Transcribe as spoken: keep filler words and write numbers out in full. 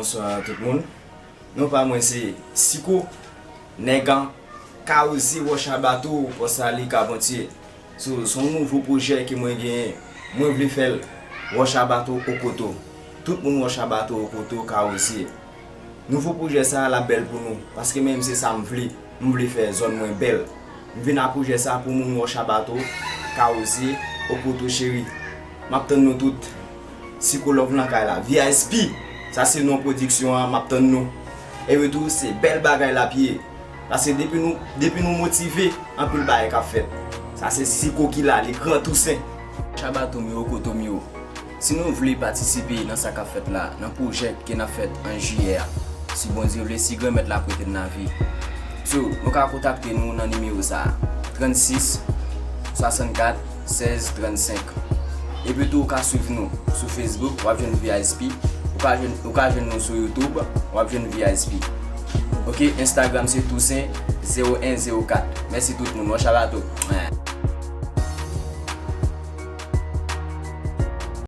Bonswa tout moun. Non pa mwen se Siko, nèg an Kawoze Wòch a Bato, Pòsalye, Kapantye. So, se yon nouvo pwojè ke mwen genyen. Mwen vle fè l Wòch a Bato Okoto. Tout moun Wòch a Bato Okoto, Kawoze. Nouvo pwojè sa a l ap bèl pou nou, paske menm se sa m vle. M vle fè zòn mwen bèl. M vin ak pwojè sa pou moun Wòch a Bato, Kawoze, Okoto cheri. M ap tann nou tout. Siko Love nan kay la. V I S P. Sa se non pwodiksyon an, m ap tann nou. Epi tou, se bèl bagay l ap ye. Paske depi nou, depi nou motive, anpil bagay k ap fèt. Sa se Siko ki la, le Gran Tousen. Wòch a Bato m yo, Okoto m yo. Si nou vle patisipe nan sa k ap fèt la, nan pwojè ke n ap fèt an jiyè a, si Bondye vle, si Granmèt la prete n lavi. So, nou ka kontakte nou nan nimewo sa a, trannsis, swasannkat, sèz, trannsenk. Epi tou, ou ka swiv nou sou Facebook, w ap jwenn V I S P. Ou ka jwenn, ou ka jwenn nou sou YouTube, w ap jwenn V I S P. Ok, Instagram se Tousen zewo en zewo kat. Mèsi tout moun, Wòch a Bato.